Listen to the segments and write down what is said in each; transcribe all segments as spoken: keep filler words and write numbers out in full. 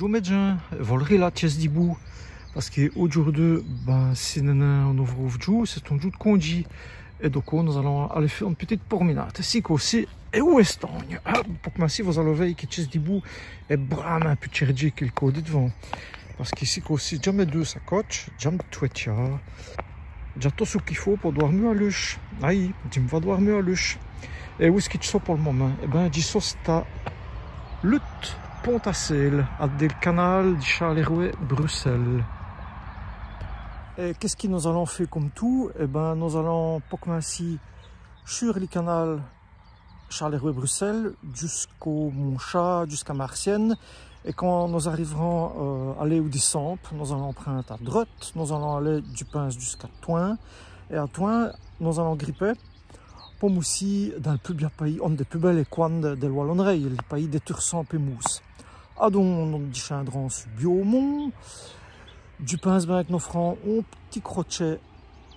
Bon, mès djins, v'la-la, tchèsse di boût. Pace qu'audjoûrdu, bin, ci n'èst nin on ouvroûve djoû, c'è-st-on djoû d' condjî. Èt don, nos-alans aler fé one pitite porminâde. Ci côp-ci, èt oû èst-on ? Ah, po c'mincî, vos-aloz vèy qui tchèsse di boût èst brâmint pus tchèrdjî qui l' côp di d'vant. Pace qui ci côp-ci, dj'a mès deûs sacotches, dj'a m' twètcha. Dj'a tot ç' qu'i faut po dwârmu a l'uch. Ây, dji m' va dwârmu a l'uch. Èt ousse qui dj' so po l' momint ? Èt bin, dji so st-a Luth, Pont-à-Céles, adon li canâl di Châlèrwè-Brussèle. Èt qu'èst-ce qui nos-alans fé come toûr ? Èt bin, nos-alans po c'mincî chûre li canâl Châlèrwè-Brussèle, djusqu'au Montchat, djusqu'à Marcienne. Èt quand nos-arivrans, euh, a l'êwe di Sampe, nos-alans prinde a dreûte, nos-alans aler, dji pinse, djusqu'à Thoin. Èt a Thoin, nos-alans griper po moussî dins l' pus bia payis, on dès pus bèlès cwins dèl Walon'rèye, li payis dès Tursans pès Mousses. Adon, nos dichandrans su Biaumont. Dji pinse bin qu' nos frans on p'tit crotchèt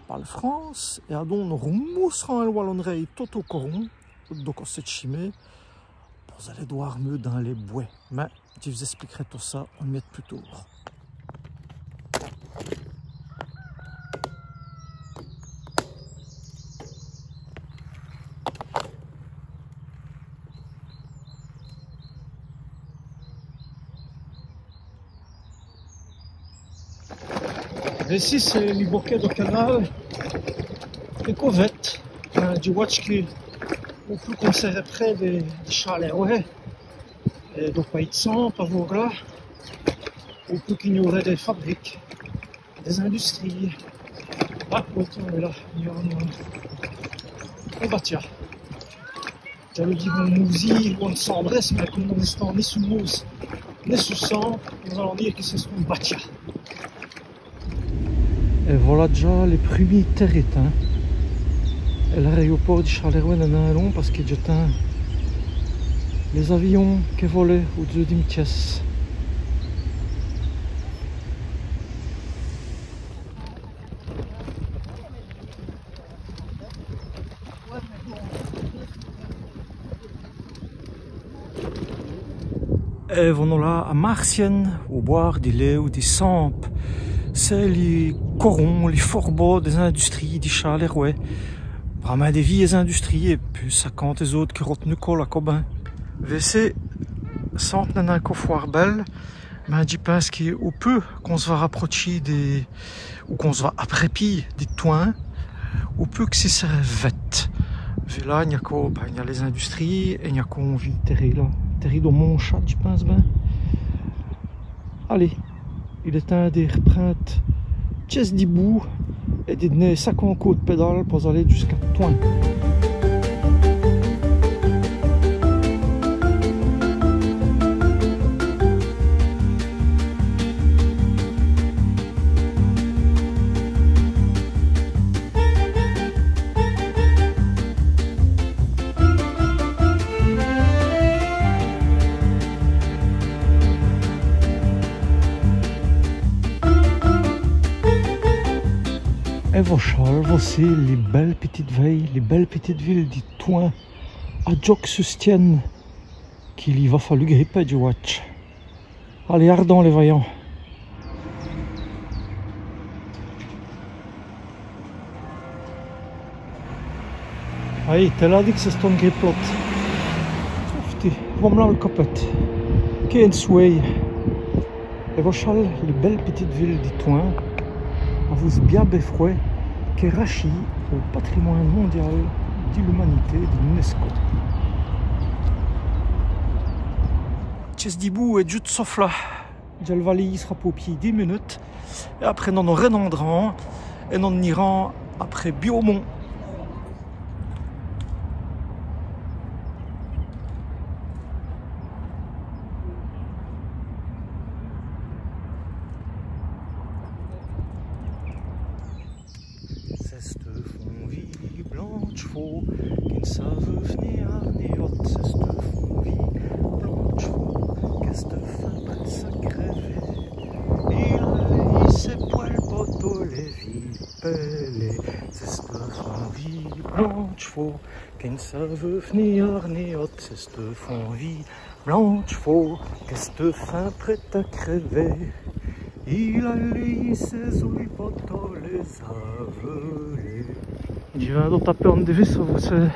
pa l' France, èt adon nos r'moussrans èl Walon'rèye tot au coron, do costé d' chimé, po-z-aler dwârmu dins lès bwès. Mins dji vos èspliquerè tot ça one miète pus tôrd. Vêci, c'èst li bokèt do canâl. Èt co vète, euh, dji wadje qu'on n' pout pus s'èssèrer près di, di Châlèrwè, èt do payis d' Sampe, pa vôy, là, on n' pout pus, qu'i gn-aurè dès fabriques, dès-industrîyes. Ah, oyi, là, i gn-a on, on batia. Dj'aleûve dîre on moûzî ou one sambrèsse, mins come nos n'èstans ni su Mousse ni su Sampe, nos-alans dîre qui c'è-st-on batia. Èt v'la dèdja lès prumîs tèritins. Èt l'aréoport di Châlèrwè n'èst nin lon pace qui dj'ètind lès-aviyons qui volèt au-d'zeû di m' tchèsse. Èt vo-nos-la a Marcienne, au bwârd di l'êwe di Sampe. C'èst li coron, li forbot dès-industrîyes di Châlèrwè. Brâmint dès vîyès-industrîyes, èt pus sacantès-ôtes qui rotenut co la cobin. Vêci, Sampe n'èst nin co fwârt bèle, mins dji pinse qu'on pout, qu'on s' va raprochî dès ou qu'on s' va aprèpî di Thoin, on pout qu' ci sèrè vète. Vêla, i gn-a co, bin, i gn-a lès-industrîyes, èt i gn-a co on vî tèrin, là. Tèrin do Montchat, dji pinse bin. Alez, il èst timps di r'prinde tchèsse di boût èt di d'ner saquants côps d' pèdale po-z-aler djusqu'à Thoin. Èt vochal, vochal, vochal li bèle pitite vèye, li bèle pitite vile di Thoin, a djoke sus tiène, qu'i va falu griper, dji wadje. Alez, ardans lès vayants. Ây, tèla dit qu' c'è-st-one griplote. Oufti, vo-m'-la al copète. Qué swèye. Èt vochal li bèle pitite vile di Thoin, avou s' bia bèfrwè, qu'èst rachîye au patrimwin.ne mondial di l'umanité di l'UNESCO. Tchèsse di boût èt djoû d' sofla. Dj'èl va lî, i s'ra po pî dîs munutes. Èt après, nos nos r'nondrans èt nos-alans après Biaumont. C'è-st-on fon vî blanc d' ch'fau qui n' saveut ni ârd ni ôte. C'è-st-on fon vî blanc d' ch'fau qu'èst fin prèt' s'a crèver. Il a lèyî sès pwèles po tos lès vîs pèler. C'è-st-on fon vî blanc d' ch'fau qui n' saveut ni ârd ni ôte. C'è-st-on fon vî Blanchefau, qu'èsteut fin prèt à crèver, il alît sès-oûy po lès-aveûler. Dji vin dè taper one divise avou cès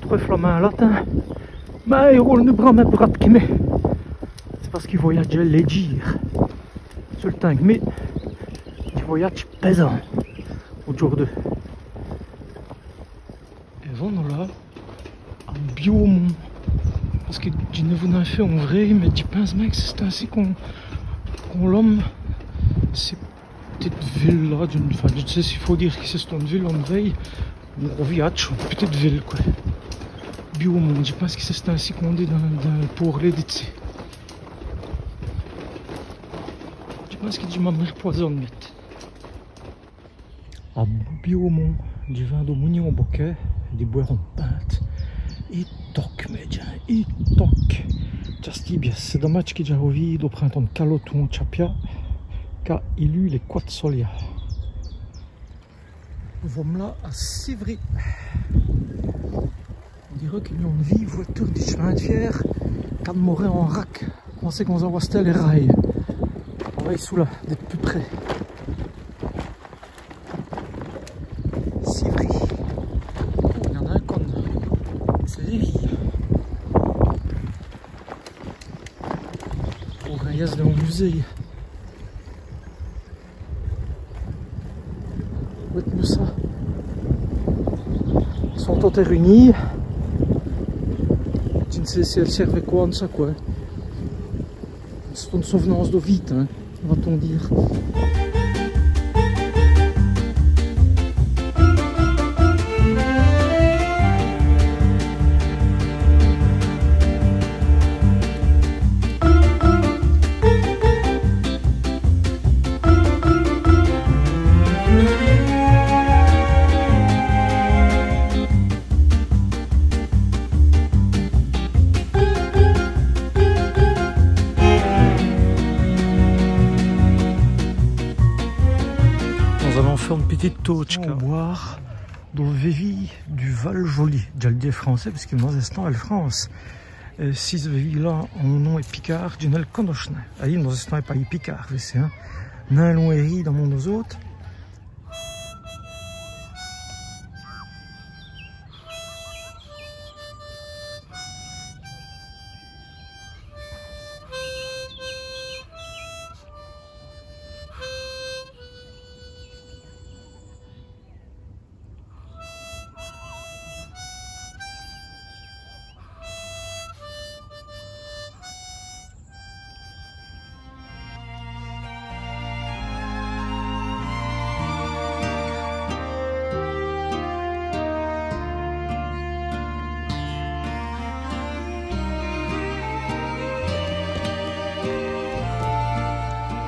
trwès Flaminds-là, tins. Mins i roul'nut brâmint pus rade qui mi. C'èst pace qu'i voyadj'nut lèdjîr. Sul timps qui mi, dji voyadje pèsant audjoûrdu. Èt vo-nos-la, à Biaumont. Pace qui dji n'è vou nin fé on vrêy, mins dji pinse bin qui c'èst insi qu'on, qu'on lome cès p'titès vîles-là, dji n', enfin, dji n' sé s'i faut dîre qui c'è-st-one vîle, one vèye, on viladje, one p'tite vîle, qwè. Biaumont, dji pinse qui c'èst insi qu'on dit dins, dins l' pårlé d'itci. Dji pinse qui dji m' va r'pwâser one miète. À Biaumont, dji vin do mougnî on bokèt, di bwâre one pinte. I toke, mès djins, i toke. Dj'èstî bièsse, c'èst domadje qui dj'a rovî do prinde one calote ou on tchapia, ca i lût lès cwate solias. Vo-m'-la à Civry. On dîreut qu'i gn-a one vîye vwèture di tch'min d' fiêr qu'a d'moré an rac. On sét qu'on-z-a wastè lès rays. On va vèy çoula, di pus près. Civry. I gn-a on cône. Civry. Pôrint yèsse dins on muzéye. Wêtez-m' ça. Elles sont toutes réunies. Dji n' sé s'èles sièv'nut à qwè, ça, qwè. C'è-st-one sov'nance do vî timps, hin, va-t-on dîre. Nos-alons fé one pitite totche au bwârd do vèvî du Val Joly. Dj'èl di è francès pace qui nos-èstans èl France. Èt cisse vèvî-la, on nom è picârd, dji n' èl conoche nin. Ayi, nos-èstans è payis picârd, vèyoz, hin. Nin lon èri d'amon nos-ôtes.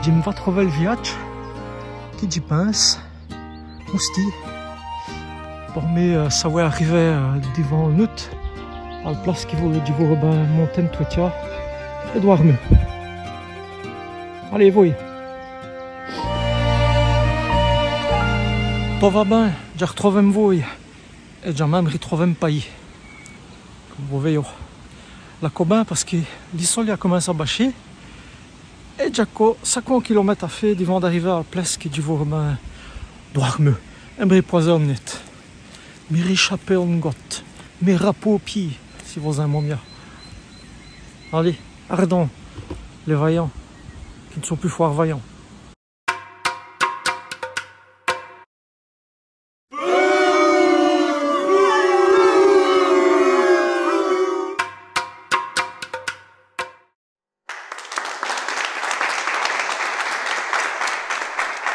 Dji m' va trover l' viladje qui dj' pinse. Osti. Por mi, euh, ça va ariver, euh, divant l' nut, al place qui vou, dji vou bin monter l' twètia èt dwârmu. Alez, voye. Tot va bin, dj'a r'trové m' voye. Èt dj'a min.me r'trové m' payis. Come vos vèyoz. Là, co bin, pace qui li sole i comince à bachî. Èt dj'a co cinquante kilomètes à fé divant d'ariver al place qui dji vou bin dwârmu. Èt m' ripwâser one miète. Mi richaper one gote. Mi rapaupî, si vos-in.mez mia. Alez, ardans lès vayants, qui n' sont pus fwârt vayants.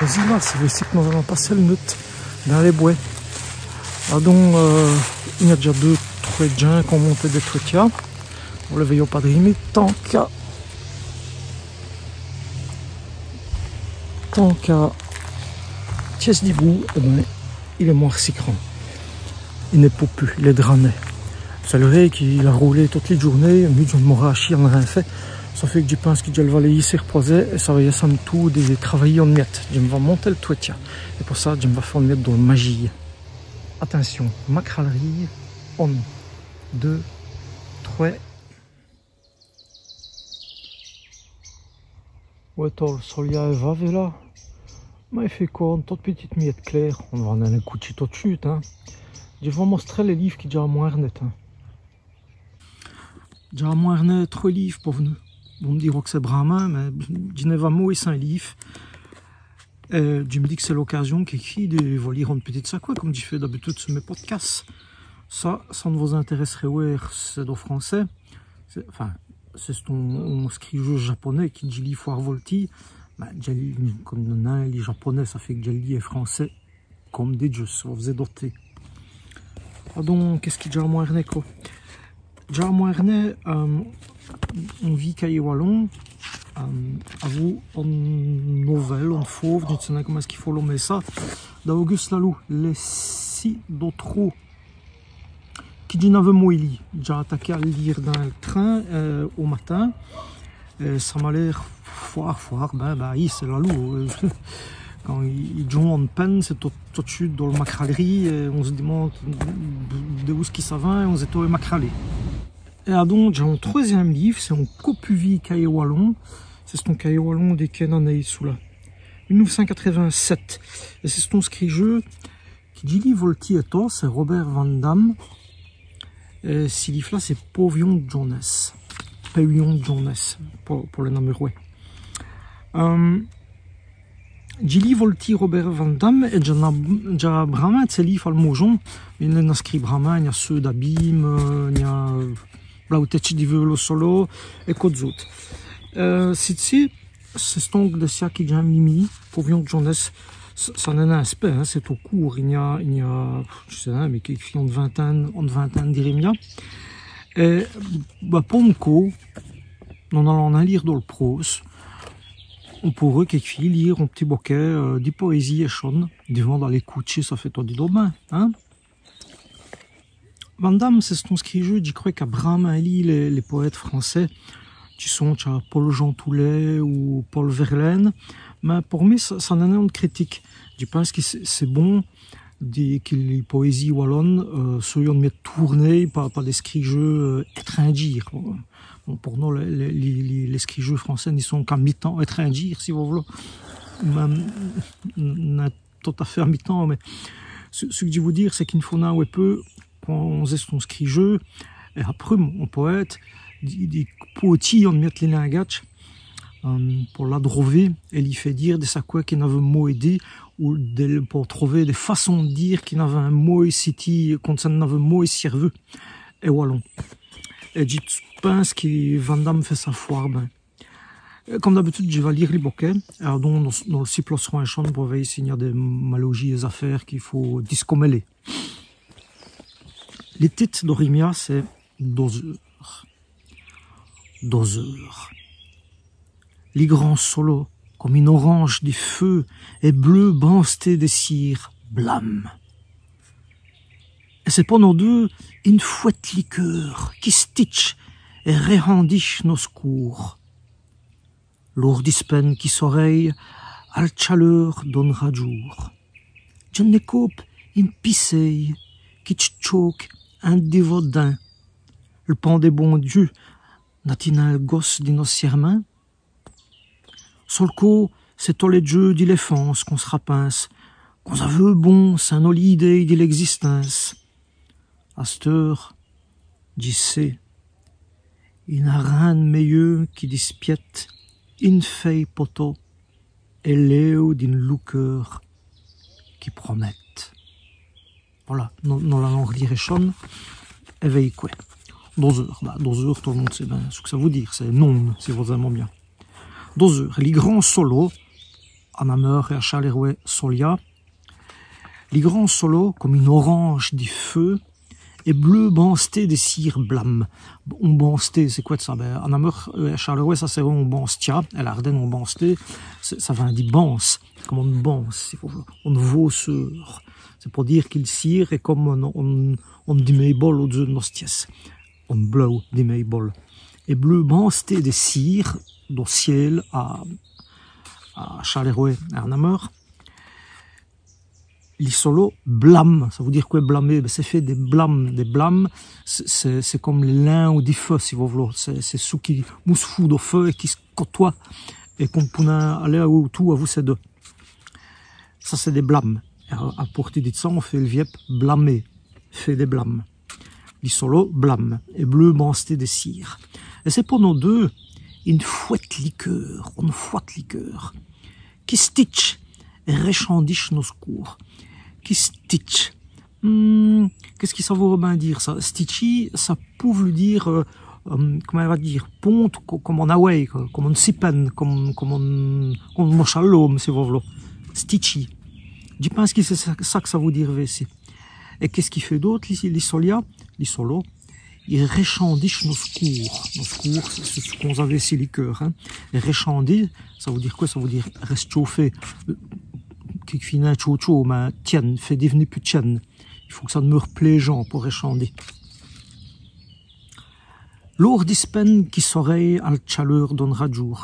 Nos-î-la, c'èst vêci qu' nos-alans passer l' nut dins lès bwès. Adon, euh, i gn-a dèdja deûs, trwès djins qu'ont monté dès twètias. Vos lès vèyoz pa drî, mins tant qu'a, tant qu'a tièsse di boûs, èt bin, il èst mwârt sicrant. I n' pout pus, il èst drané. C'èst l' rêye qu'il a roûlé tote li djoûrnéye, mi dji n' m'au rén achî, rin fé. Ça fêt qui dji pinse qui dji l' va lèyî si r'pwâser, èt ça va yèsse à m' toûr di travayî one miète. Dji m' va monter l' twètia. Èt po ça, dji m' va fé one miète do majîye. Atincion, ma cral'rîye, one, deûs, trwès. Wêtoz, l' solia èst vêve la. Mins i fêt co one tote pitite miète clér. On va nin l' coûtchî tot d' chûte, hin. Dji va vos mostrer lès lîves qui dj'a a mwin r'nèt, hin. Dj'a a mwin r'nèt trwès lîves po v'nu. Vos m' dîroz qu' c'èst brâmint, mins dji n'è va måy cénq lîves. Èt dji m' di qu' c'èst l'ocâsion qui, qui dè vos lîre one pitite saqwè, come dji fêt d'abitude su mès podcasts. Ça, ça n' vos intèrèss'rè wêre, c'èst do francès. C'èst, enfin, c'è-st-on, on scrîjeû japonès qui dj' lî fwârt voltî. Mins dj' lî, come nin, li japonès, ça fêt qu' dj' lî è francès. Come dès djeûs, vos vos-è dotez. Adon, qu'èst-ce qui dj'a a mwin r'nèt co ? Dj'a a mwin r'nèt, euh, on vî cayèt walon, euh, avou one novèle, one fauve, dji n' sé nin comint èst-ce qu'i faut lomer ça, d'Auguste Lalou, Lès Sîs do Trô. Qui dji n'aveû måy lî, dj'a ataké a l' lîre dins l' trin, euh, au matin. Èt ça m'a l'ér fwârt, fwârt, bin, bin, i, c'èst Lalou, euh, quand i, i djonde one pène, c'èst tot, tot d' chûte dol macral'rîye, èt on s' dimande d'où ç' qui ça vint, èt on-z-èst tot èmacralé. Èt adon, dj'a on trwèzyinme lîve, c'èst on co pus vî cayèt walon, c'è-st-on cayèt walon di quéne anéye, çoula ? Mile nûf cint quatre-vint-sèt. Èt c'è-st-on scrîjeû qui dj' lî voltî ètot, c'èst Robert Vandamme. Èt ci lîve-la, c'èst Pôvion d' djonèsse. Pôvion d' djonèsse, po, po lès Namurwès. Euh, dj' lî voltî Robert Vandamme, èt dj'a, dj'a brâmint d' sès lîves al môjon, mins i n'a nin scrît brâmint, i gn-a ceûs d'Abîme, euh, i gn-a, euh, Blaou tètch diveu lo solo, èt co d'zôtes. Euh, ci-d'ci, c'è-st-onk dès cias qui dj'in.me li mî, Pôvion d' djonèsse, ça, ça n'èst nin spès, hin, c'èst tot coûrt, i gn-a, i gn-a, dji n' sé nin, mins quékefîye one vingtin.ne, one vingtin.ne di rèmia. Èt, bah, po m' côp, nos-alans nin lîre dol prôse, on pôreût quékefîye lîre on p'tit bokèt, euh, di powésîye èchone, divant d'aler coûtchî, ça fêt todi do bin, hin. Vandamme, c'è-st-on scrîjeû, dji crwè, qu'a brâmint lî lès, lès powêtes francès, qui sont tels Paul-Jean Toulet ou Paul Verlaine. Mins por mi, ça, ça n'èst nin one critike. Dji pinse qui c'èst, c'èst bon di, qui li powésîye walone, euh, seûye one miète toûrnéye pa, pa dès scrîjeûs, euh, ètrindjîrs. Bon, por nos, lès, lès, lès, lès scrîjeûs francès ni sont qu'a mitan ètrindjîrs, si vos v'loz. Mins, n-, tot-à-fêt a mitan, mins ç', ç' qui dj' vou dîre, c'èst qu'i faut nin awè peû, quand on-z-èst on scrîjeû, èt après, on powête, di, di pôtî one miète li lingadje, euh, po l'adrover, èt lî fé dîre dès saqwès qu'i n'aveût måy dit, ou dè, po trover dès façons d' dîre qu'i n'aveût måy sitî, qu'on s'in aveût måy sièrvu, è walon. Èt dji pinse qui Vandamme fêt ça fwârt bin. Euh, come d'abitude, dji va lîre li bokèt. Adon, nos, nos l' siplosserons èchone po vèy s'i gn-a dès malojièyes afêres qu'i faut discomèler. Li tite do rèmia, c'èst Dozeûre. Dozeûre. Li grand solo, come ine oranje di feû, èt bleû bansté dè cîr blame. Èt c'èst po nos deûs ine fwète likeûr qui stitche èt rèhandiche nos coûrs. Lourd dispène qui sorèye al tchaleûr d'on radjoûr. Dj'ènnè côpe ine picéye qui tchôke inde vos dints. Li pan dè bon Diu n'a-t-i nin l' gosse di nos sièrmints ? So l' côp, c'èst tos lès djeûs di l'èfance qu'on s' rapinse, qu'on-z-aveût bon sins nos lîdéyes di l'ègzistince. Asteûre, dji sé, i n'a rin d' mèyeû qui dispiète ine fèye po tot èt l'êwe d'ine loukeûre qui promèt. Vola, nos, nos l'alans r'dîre èchone, èt vèy qwè. Dozeûre, bah, dozeûre, tot l' monde sét bin ç' qui ça vout dîre, c'èst nonne, si vos-in.mez bin. Dozeûre, li grand solo, a Nameur èt a Tchålerwè solia, li grand solo, come ine oranje di feû, èt bleû bansté dè cîr blame. On bansté, c'èst qwè d' ça ? Bin, a Nameur, euh, a Tchålerwè, ça sèreût on banstia, èt l'Årdène, on bansté, c'èst, ça vint di banse, come ine banse, si vos v'loz, ine vôsseûre. C'èst po dîre qui l' cîr èst come ine, ine, ine dimeûre bole au-d'zeû d' nos tièsses. Ine bleûwe dimeûre bole. Èt bleû bansté dè cîr, do ciél a, a Tchålerwè, a Nameur. Li solo blame, ça vout dîre qwè blamer ? Bin, c'èst fé dès blames, dès blames, c'èst, c'èst, c'èst come lès linwes di feu, si vos v'loz, c'èst, c'èst çou qui mousse foû do feu èt qui s' côtoyent, èt qu'on n' pout nin aler åtoû avou cès deûs. Ça c'èst dès blames. Èt a, a pårti di ça, on faît l' viêbe blamer, fé dès blames. Li solo, blame, èt bleû banstî dè cîr. Èt c'èst po nos deûs, ine fwète likeûr, ine fwète likeûr. Qui stitche èt rèchandiche nos coûrs. Qui stitche. Hmm, qu'èst-ce qui ça vout bin dîre ça ? Stitchî, ça pout v'lu dîre, euh, euh, comint on va dîre, ponde, co-, come on awèye, co-, come on sipène, come, come on, come on mochaloûme, si vos v'loz. Stitchî. Dji pinse qui c'èst ça, ça qui ça vout dîre vêci. Èt qu'èst-ce qu'i faît d'ôte, li, li solia, li solo ? I rèchandiche nos coûrs. Nos coûrs, c'èst, c'èst ç' qu'on-z-a vêci likeûr, hin. Èt rèchandi, ça vout dîre qwè ? Ça vout dîre rèstchaufer. Qui fét nin tchôd tchôd, mins tiène, fé div'ni pus tiène. I faut qu' ça d'meûre plêjant po rèchandi. L'ourdispène qui sorèye al tchaleûr d'on radjoû.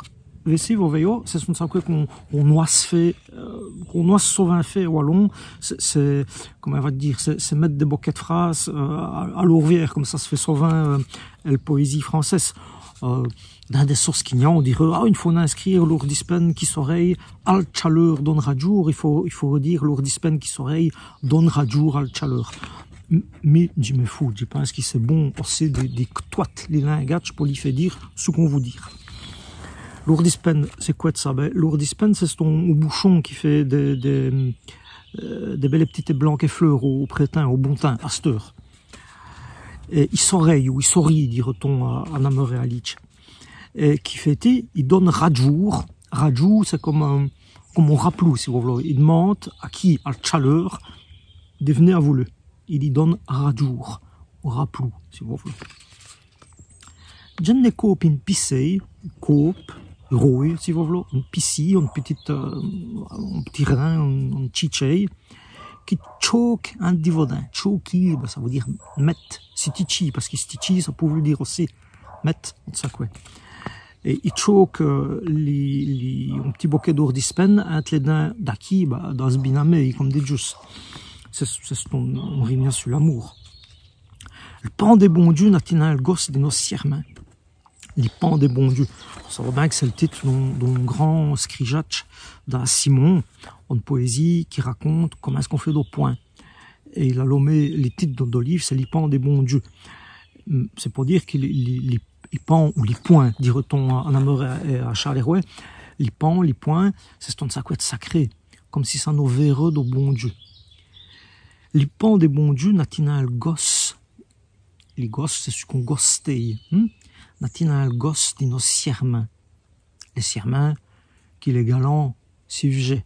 Vêci, vos vèyoz, c'è-st-one saqwè qu'on, qu'on-z-a fêt, euh, qu'on-z-a sovint fêt è walon, c'èst, c'èst, comint on va dîre, c'èst, c'èst mète dès bokèts d' frâses, euh, a, a l'ourviêre, come ça s' fêt sovint, euh, è l' powésîye francèse. Euh, dins dès sôrtes qu'i-gn-a, on dîreût, ah, i faut inscrîre l'ourdispène qui sorèye al tchaleûr d'on radjoû, i faut, i faut dîre l'ourdispène qui sorèye d'on radjoû al tchaleûr. M-, mi, dji m'è fou, dji pinse qui c'èst bon ossi di, di ctwate li lingadje po lî fé dîre ç' qu'on vout dîre. L'ourdispène, c'èst qwè d' ça ? Bin, l'ourdispène, c'è-st-on, on bouchon qui faît dès, dès, euh, dès bèlès p'titès blankès fleûrs å, å prétins, å bon timps, asteûre. Èt i sorèye, ou i sorît, dîreût-on a, a Nameur èt a Lîdje. Èt qui faît-i ? I done radjoû. Radjoû, c'èst come, euh, come on raplou, si vos v'loz. I d'mande a qui ? Al tchaleûr, di v'ni avou lu. I lî done radjoû, raplou, si vos v'loz. Dj'ènn' è côpe ine picéye, côpe, rôye, si vos v'loz, ine picîye, ine pitite, euh, on p'tit rin, ine, ine tchitchèye, qui tchôke in divôdint. Tchôkî, bin, ça vout dîre mète, stitchî, pace qui stitchî, ça pout v'lu dîre ossi mète, on sét qwè. Èt i tchôke, euh, li, li, on p'tit bokèt d'ourdispène inte lès dints da qui ? Bin, da s' binamêye, come di djusse. C'è-st-, c'è-st-on, on riv'nèt su l'amoûr. Li pan dè bon Diu n'a-t-i nin l' gosse di nos sièrmints ? Li pan dè bon Diu. On sét bin qui c'èst l' tite d'on, d'on grand scrîjadje, da Simon, one powésîye qui raconte comint èst-ce qu'on faît do pwin. Èt il a lomé li tite do, do lîve, c'èst Li pan dè bon Diu. C'èst po dîre qui li, li, li, li pan ou li pwin, dîreût-on a, a Nameur èt a, èt a Châlèrwè, li pan, li pwin, c'è-st-one saqwè d' sacré, come si ça nos vêreût do bon Diu. Li pan dè bon Diu n'a-t-i nin l' gosse. Li gosse, c'èst ç' qu'on gostéye, hin ? N'a-t-i nin l' gosse di nos sièrmints. Lès sièrmints qui lès galants si v'jèt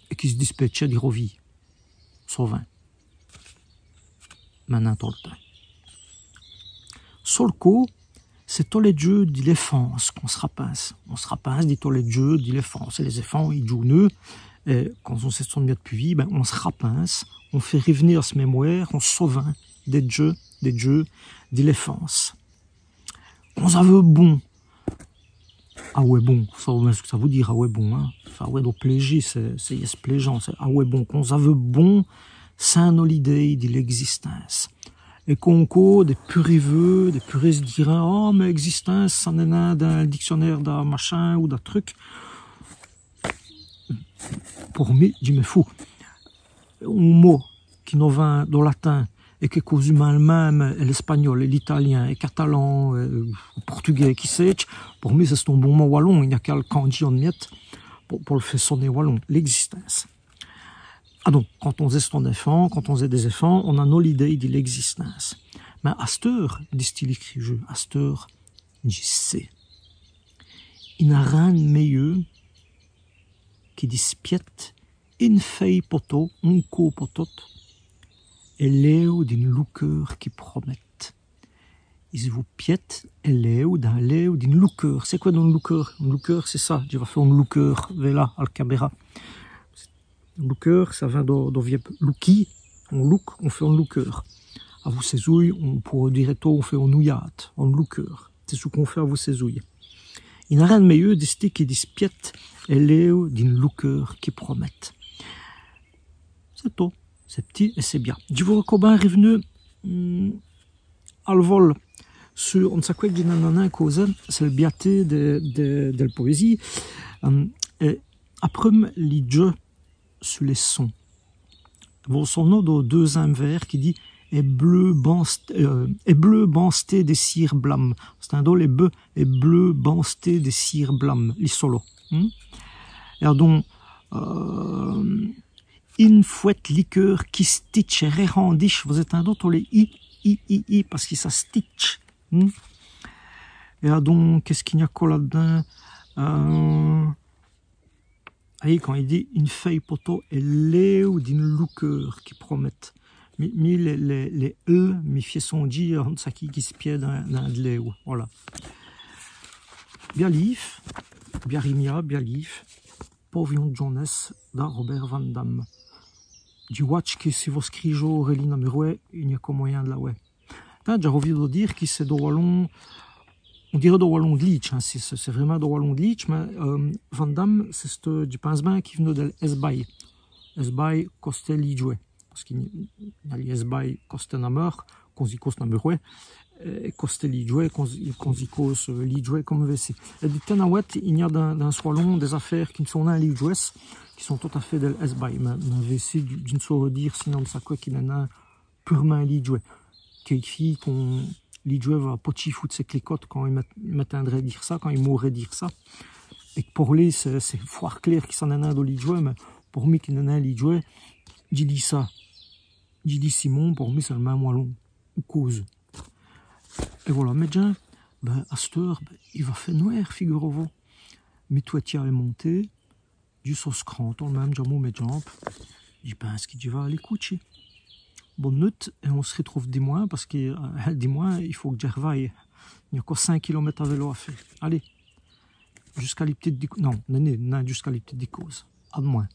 èt qui s' dispêtchèt di rovî. Sovint. Mins nin tot l' timps. So l' côp, c'èst tos lès djeûs di l'èfance qu'on s' rapinse. On s' rapinse di tos lès djeûs di l'èfance. Èt lès-èfants, i djouwenut, èt quand on s'èst one miète pus vî, bin, on s' rapinse, on faît riv'ni a s' mémwêre, on s' sovint dès djeûs, dès djeûs di l'èfance. Qu'on-z-aveût bon. Awè bon, ça, on sét bin ç' qui ça vout dîre, awè bon, hin. Enfin, awè, do plêji, c'èst, c'èst, c'èst plêjant, c'èst awè bon. Qu'on-z-aveût bon, sins nos l'idéye di l'ègzistance. Èt qu'on côp dès purîs vœux, dès purîs dîrint, oh, mins ègzistance, ça n'èst nin dins l' dicsionêre da machin ou da truc. Po mi, dji m'è fou. On mot qui nos vint do latin èt qu'èst causu bin l' min.me è l'èspagnol, è l'italyin, è catalan, è, è pôrtuguès, qui sé-dj', po mi c'è-st-on bon mot walon, i gn-a qu'à l' candjî one miète po, po l' fé soner walon, l'ègzistance. Adon, quand on-z-èst on-z-èfant, quand on-z-èst dès-èfants, on-z-a nos l'idéye di l'ègzistance. Mins asteûre, dist-i l'ècrîjeû, asteûre, dji sé. I n'a rin d' mèyeû qui di s' piède ine fèye po tot, on côp po tot, èt l'êwe d'ine loukeûre qui promèt. I s' vout piède èt l'êwe dins l'êwe d'ine loukeûre. C'èst qwè don one loukeûre ? One loukeûre, c'èst ça. Dji va fé one loukeûre, vêla, al caméra. Loukeûre, ça vint do, do viêbe loukî. On louke, on faît one loukeûre. Avou sès-ouy, on pout dîre èto, on faît one ouyâde, one loukeûre. C'èst ç' qu'on faît avou sès-ouy. I n'a rin d' mèyeû, dist-i, qui di s' piède èt l'êwe d'ine loukeûre qui promèt. C'èst tot, c'èst p'tit èt c'èst bia. Dji vôreu co bin riv'nu, hmm, al vol Su on sacwè qui dj' vou causer, c'èst l' biaté dè, dè, dèl powésîye. Èt après, li djeu su lès sons. Vos sov'nez do deûzinme vêrs qui dit: « Èt bleû banstê, èt bleû banstê dè cîr blame. » C'èst on dol, « èt bleû, èt bleû banstê dè cîr blame », li solo. Èt adon, « Ine fwète likeûr qui stitche èt rèrandiche », vos-ètindez, tot lès i, i, i, i, pace qui ça stitche. Èt adon, qu'èst-ce qu'i gn-a co la-d'dins ? Ayi, quand i dit: « Ine fèye po tot èt l'êwe d'ine loukeûr qui promèt. » Mi, mi, lès, lès, lès l' mi fèyèt sondjî a on saquî qui s' pièd dins, dins d' l'êwe. Voilà. Bia lîve, bia rimia, bia lîve. Pâvions d' djonèsse da Robert Vandamme. Dji wadje qui si vos scrîjoz Aurélie Namurwès, i gn-a co moyin d' l'awè. Tin, dj'a rovî do dîre qui c'èst do walon, on dîreut do walon d' Lîdje, hin, c'èst, c'èst, c'èst vraîmint do walon d' Lîdje, mins, euh, Vandamme, c'èst, euh, dji pinse bin qu'i v'neut dèl Hèsbaye. Hèsbaye, costé lîdjwès. Pace qu'i gn-a, i gn-a li Hèsbaye costé Nameur, qu'on-z-î cause namurwès, èt costé lîdjwès, qu'on-z-î, qu'on-z-î cause, euh, lîdjwès, come vêci. Èt di tins awè, i gn-a dins, dins ç' walon dès-afêres qui n' sont nin lîdjwèses, qui sont tot-à faît dèl Hèsbaye. Mins, mins vêci, dji, dji n' saureu dîre, sinome sacwè qui n'èst nin purmint lîdjwès. Quéquefîye, qu'on, lîdjwès va potchî foû d' sès clicotes quand i m'èt-, m'ètindrè dîre ça, quand i m'ôrè dîre ça. Èt qu' por li, c'èst, c'èst fwârt clér qui ça n'èst nin do lîdjwès, mins por mi qui n'èst nin lîdjwès, dji lî ça. Dji lî Simon, por mi c'èst l' min.me walon, ou cause. Èt voilà, mès djins, bin, asteûre, bin, i va fé nwêr, figurez-vous. Mi twètia èst montî, dji so scran tot l' min.me, dj'a mau mès djambes. Dji pinse qui dj' va aler coûtchî. Bone nut', èt on s' ritrouve dimwin, pace qui, euh, dimwin, i faut qu' dj' èrvaye. I gn-a co cénq kilomètes a vélo a fé. Alez, jusqu'à li p'tite Di-, non, nin, nin, nin, jusqu'à li p'tite Dicôse. A d'mwin.